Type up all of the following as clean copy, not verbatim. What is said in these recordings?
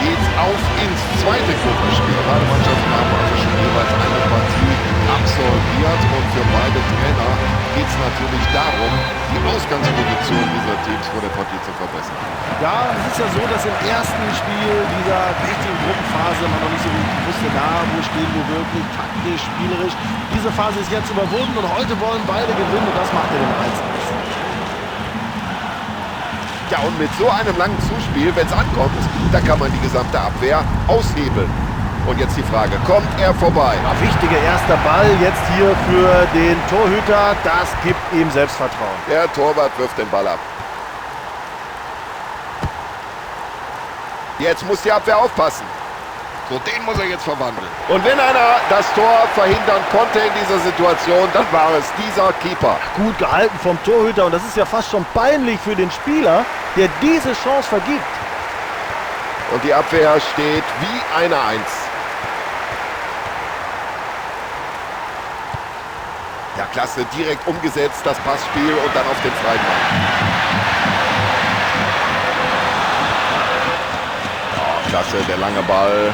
Geht's auf ins zweite Gruppenspiel. Beide Mannschaften haben also schon jeweils eine Partie absolviert und für beide Trainer geht es natürlich darum, die Ausgangsposition dieser Teams vor der Partie zu verbessern. Ja, es ist ja so, dass im ersten Spiel dieser wichtigen Gruppenphase man noch nicht so richtig wusste, na, wo stehen wir wirklich taktisch, spielerisch. Diese Phase ist jetzt überwunden und heute wollen beide gewinnen und das macht ja den Reiz aus. Ja, und mit so einem langen Zuspiel, wenn es ankommt, da kann man die gesamte Abwehr aushebeln. Und jetzt die Frage, kommt er vorbei? Ja, wichtiger erster Ball jetzt hier für den Torhüter. Das gibt ihm Selbstvertrauen. Der Torwart wirft den Ball ab. Jetzt muss die Abwehr aufpassen. So, den muss er jetzt verwandeln. Und wenn einer das Tor verhindern konnte in dieser Situation, dann war es dieser Keeper. Gut gehalten vom Torhüter und das ist ja fast schon peinlich für den Spieler, der diese Chance vergibt. Und die Abwehr steht wie eine Eins. Ja, klasse, direkt umgesetzt, das Passspiel und dann auf den freien Mann. Ja, klasse, der lange Ball.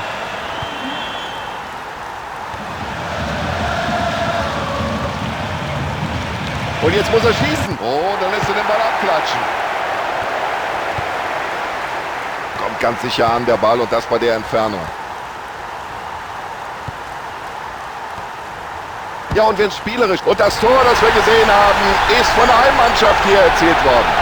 Und jetzt muss er schießen. Oh, dann lässt er den Ball abklatschen. Kommt ganz sicher an, der Ball, und das bei der Entfernung. Ja, und wenn spielerisch. Und das Tor, das wir gesehen haben, ist von der Heimmannschaft hier erzielt worden.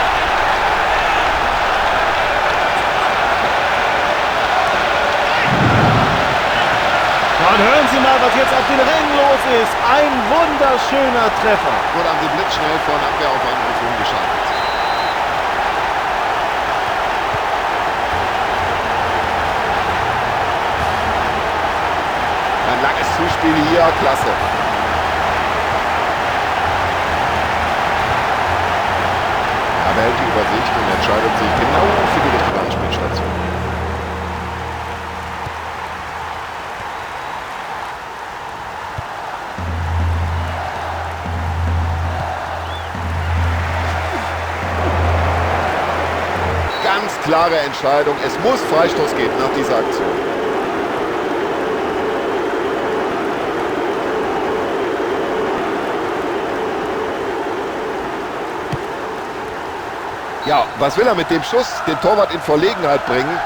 Und hören Sie mal, was jetzt auf den Rängen los ist. Ein wunderschöner Treffer. So, da haben sie blitzschnell von Abwehr auf Angriff umgeschaltet. Ein langes Zuspiel hier, klasse. Er behält die Übersicht und entscheidet sich genau für die richtige Anspielstation. Ganz klare Entscheidung. Es muss Freistoß geben nach dieser Aktion. Ja, was will er mit dem Schuss? Den Torwart in Verlegenheit bringen?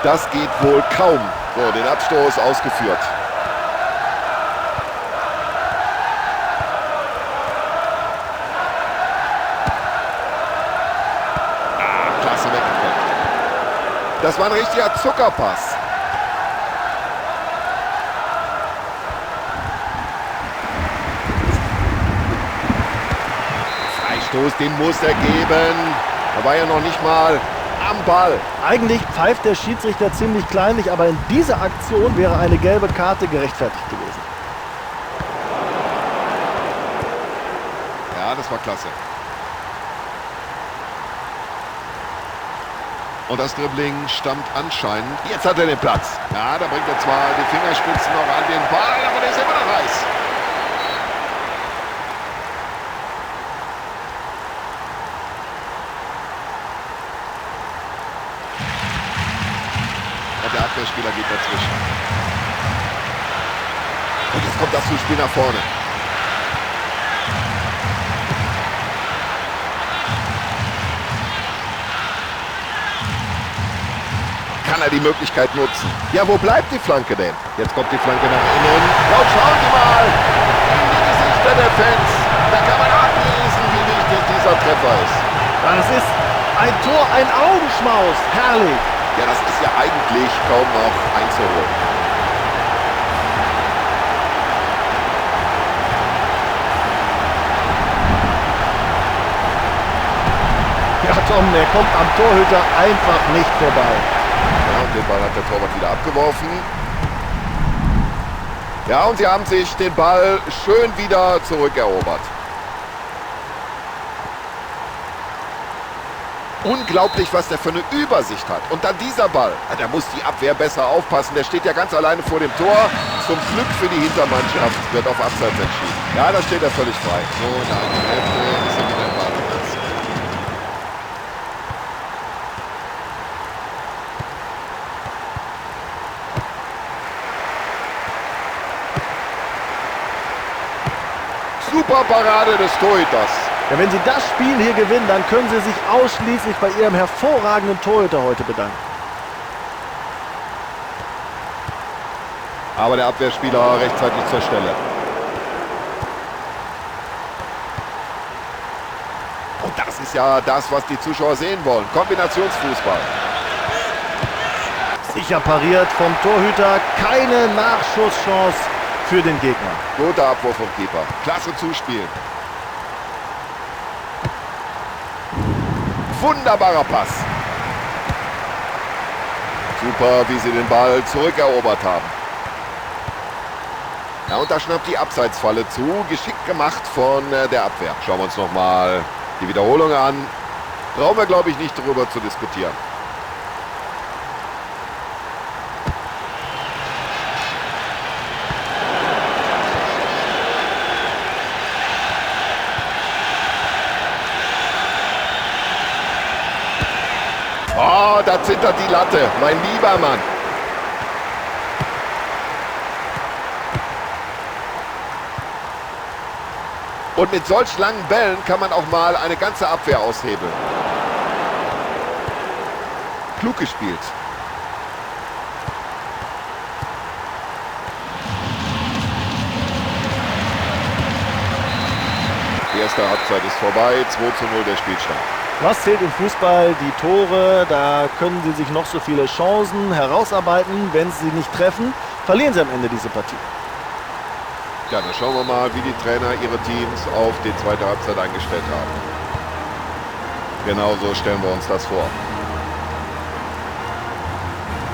Das geht wohl kaum. So, den Abstoß ausgeführt. Ah, klasse weggekommen. Das war ein richtiger Zuckerpass. Freistoß, den muss er geben. Da war ja noch nicht mal am Ball. Eigentlich pfeift der Schiedsrichter ziemlich kleinlich, aber in dieser Aktion wäre eine gelbe Karte gerechtfertigt gewesen. Ja, das war klasse. Und das Dribbling stammt anscheinend. Jetzt hat er den Platz. Ja, da bringt er zwar die Fingerspitzen noch an den Ball, aber der ist immer noch heiß. Und der Abwehrspieler geht dazwischen. Und jetzt kommt das Zuspiel nach vorne. Kann er die Möglichkeit nutzen? Ja, wo bleibt die Flanke denn? Jetzt kommt die Flanke nach innen. Ja, und schauen Sie mal in die Gesichter der Fans. Da kann man ablesen, wie wichtig dieser Treffer ist. Ja, das ist ein Tor, ein Augenschmaus. Herrlich. Ja, das ist ja eigentlich kaum noch einzuholen. Ja, Tom, der kommt am Torhüter einfach nicht vorbei. Ja, und den Ball hat der Torwart wieder abgeworfen. Ja, und sie haben sich den Ball schön wieder zurückerobert. Unglaublich, was der für eine Übersicht hat. Und dann dieser Ball. Ja, da muss die Abwehr besser aufpassen. Der steht ja ganz alleine vor dem Tor. Zum Glück für die Hintermannschaft wird auf Abseits entschieden. Ja, da steht er völlig frei. So, in der eigenen Hälfte ist er wieder im Warteplatz. Super Parade des Torhüters. Ja, wenn sie das Spiel hier gewinnen, dann können sie sich ausschließlich bei ihrem hervorragenden Torhüter heute bedanken. Aber der Abwehrspieler rechtzeitig zur Stelle. Und das ist ja das, was die Zuschauer sehen wollen. Kombinationsfußball. Sicher pariert vom Torhüter. Keine Nachschusschance für den Gegner. Guter Abwurf vom Keeper. Klasse Zuspiel. Wunderbarer Pass. Super, wie sie den Ball zurückerobert haben. Ja, und da schnappt die Abseitsfalle zu. Geschickt gemacht von der Abwehr. Schauen wir uns nochmal die Wiederholung an. Brauchen wir, glaube ich, nicht darüber zu diskutieren. Oh, da zittert die Latte, mein lieber Mann. Und mit solch langen Bällen kann man auch mal eine ganze Abwehr aushebeln. Klug gespielt. Die erste Halbzeit ist vorbei, 2:0 der Spielstand. Was zählt im Fußball? Die Tore, da können sie sich noch so viele Chancen herausarbeiten. Wenn sie nicht treffen, verlieren sie am Ende diese Partie. Ja, dann schauen wir mal, wie die Trainer ihre Teams auf die zweite Halbzeit eingestellt haben. Genau so stellen wir uns das vor.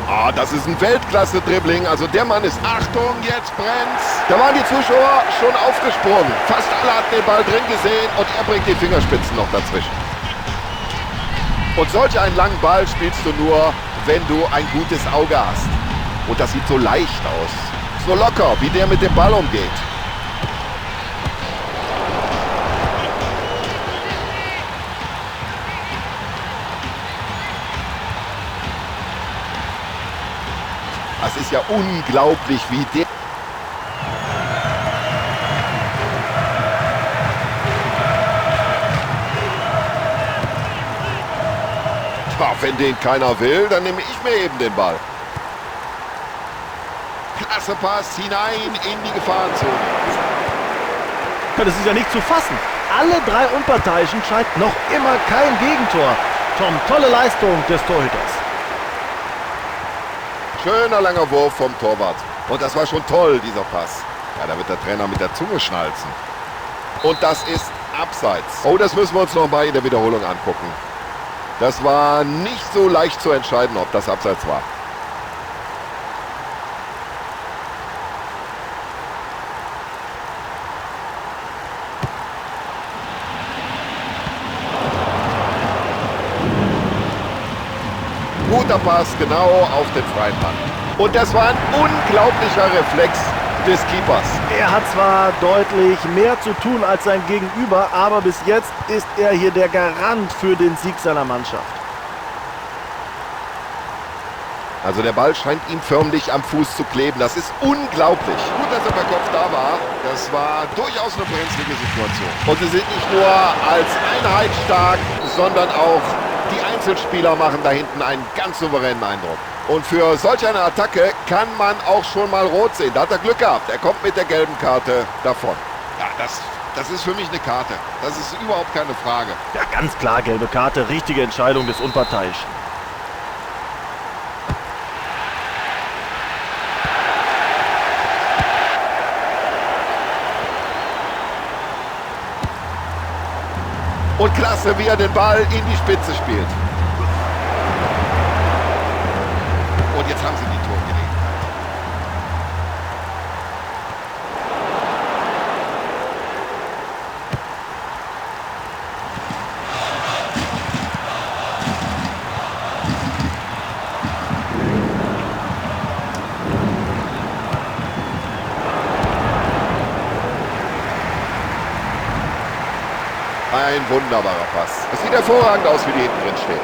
Ah, das ist ein Weltklasse-Dribbling. Also der Mann ist, Achtung, jetzt brennt's. Da waren die Zuschauer schon aufgesprungen. Fast alle hatten den Ball drin gesehen und er bringt die Fingerspitzen noch dazwischen. Und solch einen langen Ball spielst du nur, wenn du ein gutes Auge hast. Und das sieht so leicht aus. So locker, wie der mit dem Ball umgeht. Das ist ja unglaublich, wie der... Tja, wenn den keiner will, dann nehme ich mir eben den Ball. Klasse Pass hinein in die Gefahrenzone. Das ist ja nicht zu fassen. Alle drei Unparteiischen scheint noch immer kein Gegentor. Tom, tolle Leistung des Torhüters. Schöner langer Wurf vom Torwart. Und das war schon toll, dieser Pass. Ja, da wird der Trainer mit der Zunge schnalzen. Und das ist abseits. Oh, das müssen wir uns noch mal in der Wiederholung angucken. Das war nicht so leicht zu entscheiden, ob das abseits war. Guter Pass genau auf den freien Mann. Und das war ein unglaublicher Reflex des Keepers. Er hat zwar deutlich mehr zu tun als sein Gegenüber, aber bis jetzt ist er hier der Garant für den Sieg seiner Mannschaft. Also der Ball scheint ihm förmlich am Fuß zu kleben. Das ist unglaublich. Gut, dass er per Kopf da war. Das war durchaus eine brenzlige Situation. Und sie sind nicht nur als Einheit stark, sondern auch die Einzelspieler machen da hinten einen ganz souveränen Eindruck. Und für solch eine Attacke kann man auch schon mal rot sehen. Da hat er Glück gehabt. Er kommt mit der gelben Karte davon. Ja, das ist für mich eine Karte. Das ist überhaupt keine Frage. Ja, ganz klar gelbe Karte. Richtige Entscheidung des Unparteiischen. Und klasse, wie er den Ball in die Spitze spielt. Und jetzt haben sie die Torgelegenheit. Ein wunderbarer Pass. Es sieht hervorragend aus, wie die hinten drin stehen.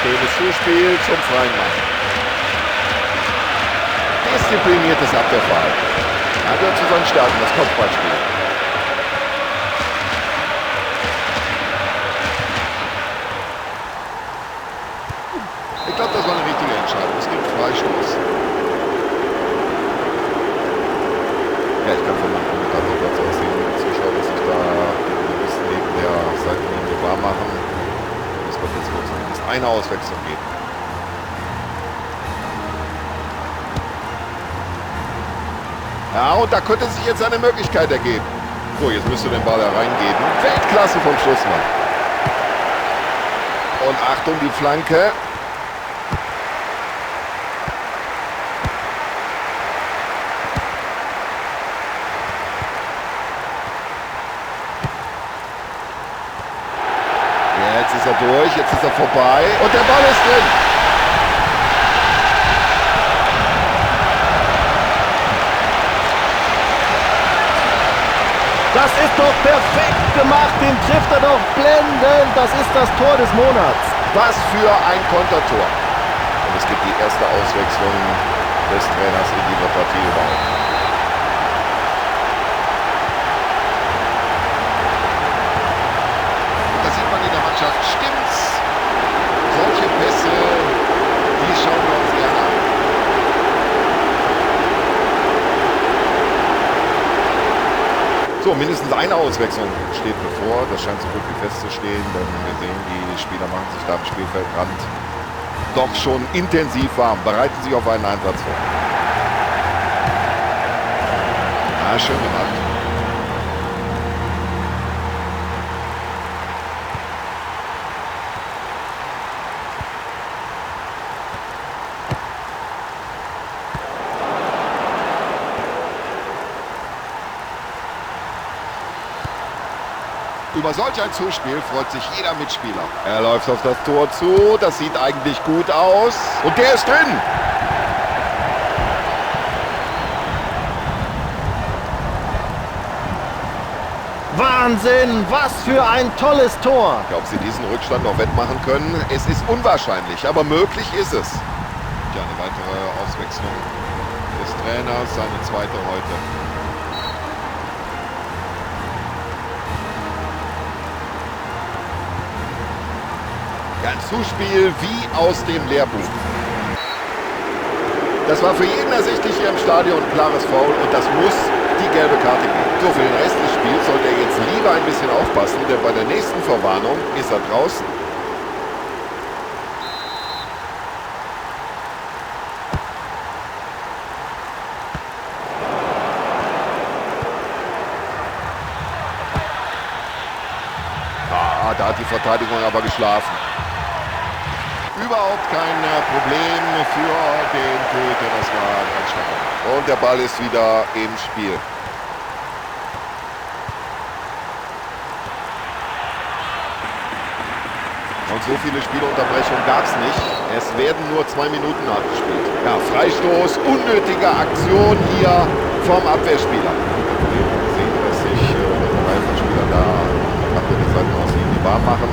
Schönes Zuspiel zum freien Mann. Diszipliniertes Abwehrverhalten. Er gehört zu seinen Stärken, das Kopfballspiel. Ich glaube, das war eine richtige Entscheidung. Es gibt Freistoß. Ja, ich kann von meinem Kommentatorplatz aus sehen, liebe Zuschauer, dass sich da die Juristen neben der Seitenlinie warm machen. Es wird jetzt wohl zumindest eine Auswechslung geben. Ja, und da könnte sich jetzt eine Möglichkeit ergeben. So, jetzt müsste den Ball da reingeben. Weltklasse vom Schlussmann. Und Achtung, die Flanke. Jetzt ist er durch, jetzt ist er vorbei. Und der Ball ist drin. Das ist doch perfekt gemacht, den trifft er doch blendend. Das ist das Tor des Monats. Was für ein Kontertor. Und es gibt die erste Auswechslung des Trainers in dieser Partie überhaupt. Und da sieht man in der Mannschaft, stimmt's? Solche Pässe, die schauen wir uns gerne an. So, mindestens eine Auswechslung steht bevor. Das scheint so gut wie festzustehen, denn wir sehen, die Spieler machen sich da am Spielfeldrand doch schon intensiv warm, bereiten sich auf einen Einsatz vor. Ja, schön gemacht. Über solch ein Zuspiel freut sich jeder Mitspieler. Er läuft auf das Tor zu, das sieht eigentlich gut aus. Und der ist drin! Wahnsinn, was für ein tolles Tor! Ja, ob sie diesen Rückstand noch wettmachen können, es ist unwahrscheinlich, aber möglich ist es. Ja, eine weitere Auswechslung des Trainers, seine zweite heute. Ja, ein Zuspiel wie aus dem Lehrbuch. Das war für jeden ersichtlich hier im Stadion ein klares Foul und das muss die gelbe Karte geben. So, für den Rest des Spiels sollte er jetzt lieber ein bisschen aufpassen, denn bei der nächsten Verwarnung ist er draußen. Ah, da hat die Verteidigung aber geschlafen. Überhaupt kein Problem für den Torhüter, das war ganz stark. Und der Ball ist wieder im Spiel. Und so viele Spielunterbrechungen gab es nicht. Es werden nur 2 Minuten nachgespielt. Ja, Freistoß, unnötige Aktion hier vom Abwehrspieler. Wir sehen, dass sich eine Reihe von Spielern da am Rande der Seitenauslinie warm machen.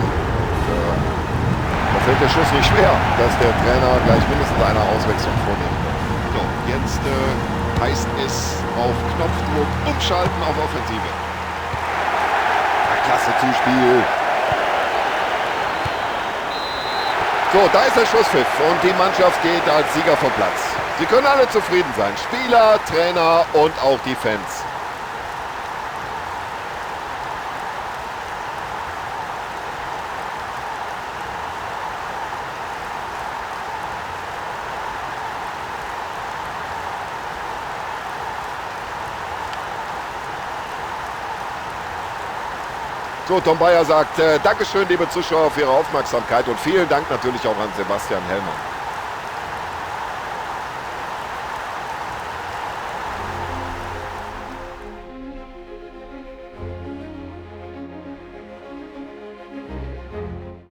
Da fällt der Schuss nicht schwer, dass der Trainer gleich mindestens eine Auswechslung vornehmen wird. So, jetzt heißt es auf Knopfdruck umschalten auf Offensive. Ja, klasse Zuspiel. So, da ist der Schlusspfiff und die Mannschaft geht als Sieger vom Platz. Sie können alle zufrieden sein. Spieler, Trainer und auch die Fans. So, Tom Bayer sagt, Dankeschön, liebe Zuschauer, für Ihre Aufmerksamkeit und vielen Dank natürlich auch an Sebastian Hellmann.